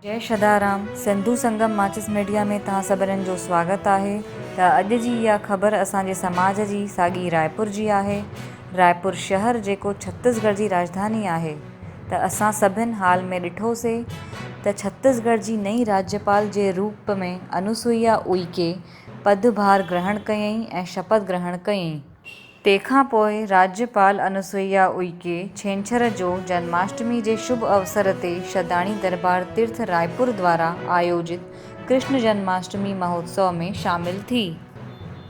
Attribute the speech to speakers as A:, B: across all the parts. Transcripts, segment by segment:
A: جئي شدارام سنڌو سنگم ماچس ميڊيا ۾ توهان سڀنن جو سواگت آهي ته اڄ جي اها خبر اسان جي سماج جي ساڳي رائپور جي آهي رائپور شهر جيڪو ڇتيسڳڙهه جي راڄڌاني آهي ته اسان سڀن حال ۾ ڏٺو سي ته ڇتيسڳڙهه جي نئين راجيپال جي روپ ۾ انوسوئيا اوئيڪي پد ڀار گرهڻ ڪيائين ۽ شپٿ گرهڻ ڪيائين. تنهن کان پوء راجيپال انوسوئيا اوئيڪي ڇنڇر جو جنماشٽمي جي شڀ اوسر تي شداڻي دربار تيرٿ رائپور دوارا آيوجت ڪرشن جنماشٽمي مهوتسو ۾ شامل ٿي.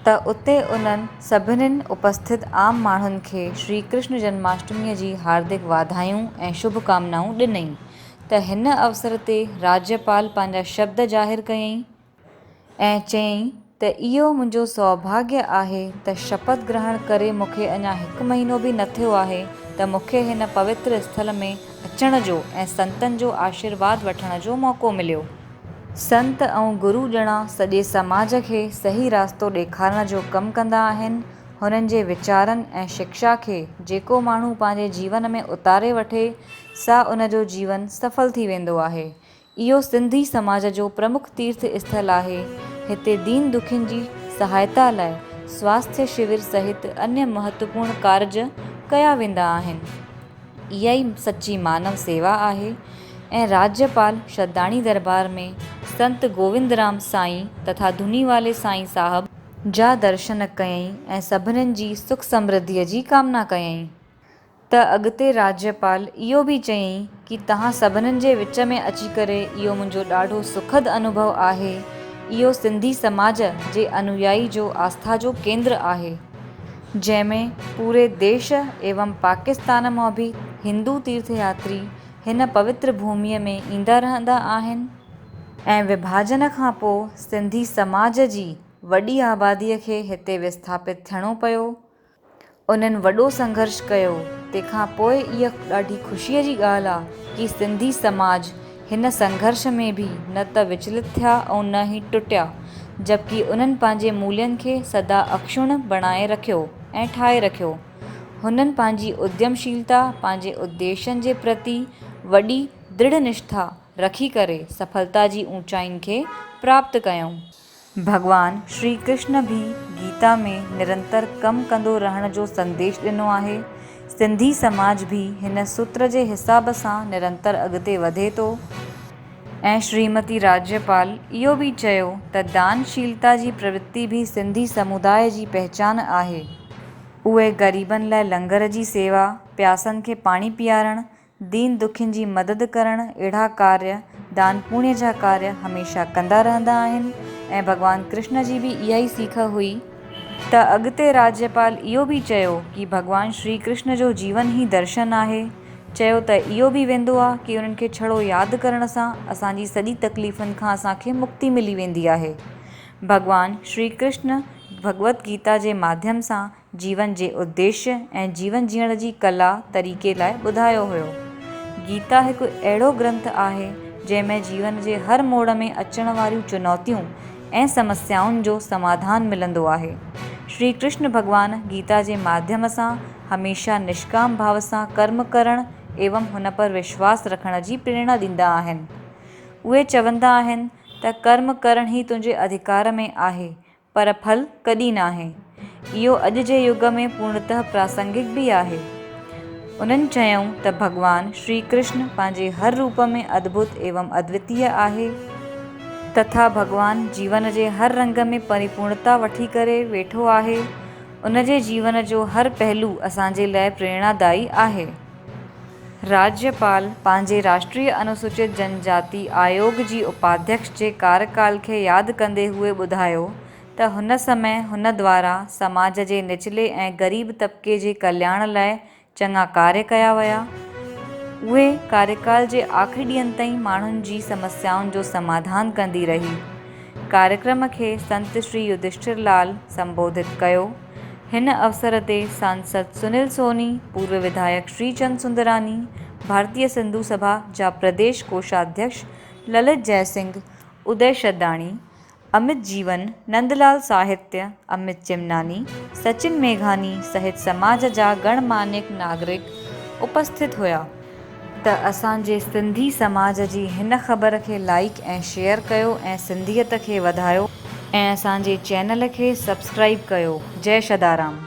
A: ته اتي انهن سڀنين اپسٿت عام ماڻهن کي شري ڪرشن جنماشٽميء جي هاردڪ واڌايون ۽ شڀ ڪامنائون ڏنئين ته هن اوسر تي راجيپال پنهنجا شبد ظاهر ڪيائين. ۽ چيائين ته اهو منهنجو سوڀاڳيه آهي ته شپٿ گرهڻ ڪري مون کي اڃا هڪ مهينو به نه ٿيو آهي ته مون کي هن پوتر اسٿل ۾ اچڻ جو ۽ سنتن جو آشيرواد وٺڻ جو موقعو مليو. سنت ۽ گرو ڄڻا سڄي سماج کي صحيح راستو ڏيکارڻ جو ڪم ڪندا آهن. هنن جي ويچارن ۽ شڪشا کي جيڪو ماڻهو پنهنجي جيون ۾ اتاري وٺي سا ان جو جيون سڦل ٿي ويندو آهي. اهو سنڌي سماج جو پرمک تيرٿ اسٿل آهي. هتي دين دکين جي سهائتا لاء سواسٿيه شور سهت انيه مهتوپورڻ ڪارج ڪيا ويندا آهن. اها ئي سچي مانو سيوا آهي ۽ راجيپال شداڻي دربار ۾ سنت گووندرام سائين تٿا ڌنيوالي سائين صاحب جا درشن ڪيائين ۽ سڀنين جي سک سمرڌيء جي ڪامنا ڪيائين. ته اڳتي راجيپال اهو به چيائين ڪي توهان سڀنن جي وچ ۾ اچي ڪري اهو منهنجو ڏاڍو سکد انوڀو آهي، اهو سنڌي سماج جي انويائي جو آسٿا جو ڪيندر آهي، جنهن ۾ پوري ديش ايوم پاڪستان مان به هندو تيرٿ ياتري هن پوتر ڀوميء ۾ ايندا رهندا آهن ۽ وڀاجن کان پوء سنڌي سماج جي وڏي آباديء کي هتي وسٿاپت ٿيڻو پيو. انهن وڏو سنگهرش ڪيو، تنهن کان پوء اها ڏاڍي خوشيء جي ڳالهه آ ڪي سنڌي سماج هن سنگهرش ۾ به نه ته وچلت ٿيا ۽ نه ئي ٽٽيا، جبڪه انهن پنهنجي مولين کي سدا اکشڻ بڻائي رکيو ۽ ٺاهي رکيو. هنن پنهنجي اديم شيلتا، پنهنجي اديشن جي پرتي وڏي درڙهه نشٺا رکي ڪري سڦلتا جي اونچائين کي پراپت ڪيائون. ڀڳوان شري ڪرشن به گيتا ۾ نرنتر ڪم ڪندو رهڻ جو سنديش ڏنو آهي. سنڌي سماج به هن سوتر جي حساب سان نرنتر اڳتي وڌي ٿو. ۽ شريمتي راجيپال اهو به چيو ته دان شيلتا جي پرورتي به سنڌي سموداء جي پهچان آهي. اهي غريبن لاء لنگر جي سيوا، پياسن کي پاڻي پيارڻ، دين دکين جي مدد ڪرڻ اهڙا ڪاريه، دان پوڻي جا ڪاريه هميشه ڪندا رهندا آهن ۽ ڀڳوان ڪرشن جي به اها ئي سيک هئي ته اڳتي راجيپال اهو به چيو ڪي ڀڳوان شري ڪرشن جو جيون ئي درشن آهي چيو ته اهو به ويندو آ ڪي انهن کي ڇڙو ياد ڪرڻ سان اسان جي سڄي تڪليفن کان اسان کي مڪتي ملي ويندي آهي ڀڳوان شري ڪرشن ڀڳوت گيتا جي ماڌيم سان جيون جي اديشيه ۽ جيون جيئڻ جي ڪلا، طريقي، لاء ٻڌايو هيو. گيتا هڪ اهڙو گرنٿ آهي، جنهن ۾ جيون جي هر موڙ ۾ اچڻ واريون چنوتيون ۽ سمسيائن جو سماڌان ملندو آهي. شري ڪرشن ڀڳوان گيتا جي ماڌيم سان هميشه نشڪام ڀاو سان ڪرم ڪرڻ ايوم هن پر وشواس رکڻ جي پريرڻا ڏيندا آهن. اهي چوندا آهن ته ڪرم ڪرڻ ئي تنهنجي اڌڪار ۾ آهي، پر ڦل ڪڏهن ناهي. اهو اڄ جي يگ ۾ پورڻتهه پراسنگڪ به آهي. انهن چيائون ته ڀڳوان شري ڪرشن پنهنجي هر روپ ۾ ادڀت ايوم ادوتيه آهي. تٿا ڀڳوان جيون جي هر رنگ ۾ پريپورڻتا وٺي ڪري ويٺو آهي. ان جي جيون جو هر پهلو اسان جي لاء پريرڻادائي آهي. راجيپال پنهنجي راشٽريه انوسوچت جنجاتي آيوگ جي اپاڌيڪش جي ڪاريڪال کي ياد ڪندي هوئي ٻڌايو ته هن سمي هن دوارا سماج جي نچلي ۽ غريب طبقي جي ڪلياڻ لاء چڱا ڪاريه ڪيا ويا. اهي ڪاريڪال جي آخري ڏينهن تائين ماڻهن جي سمسيائن جو سماڌان ڪندي رهي. ڪاريڪرم کي سنت شري يڌشٺر لال سنبوڌت ڪيو. هن اوسر تي سانسد سنيل سوني، پورو وڌايڪ شري چند سندراني، ڀارتيه سنڌو سڀا جا پرديش ڪوشاڌيڪش للت جئه سنگهه، ادي شداڻي، امت جيون، نندلال ساهتيه، امت چمناني، سچن ميگهاني سهت سماج جا گڻمانيڪ ناگرڪ اپسٿت هيا. ته اسان جي سنڌي سماج جي هن خبر کي لائيڪ ۽ شيئر ڪيو ۽ سنڌيت کي وڌايو ۽ اسان جي چينل کي سبسڪرائيب ڪيو جئي شدارام.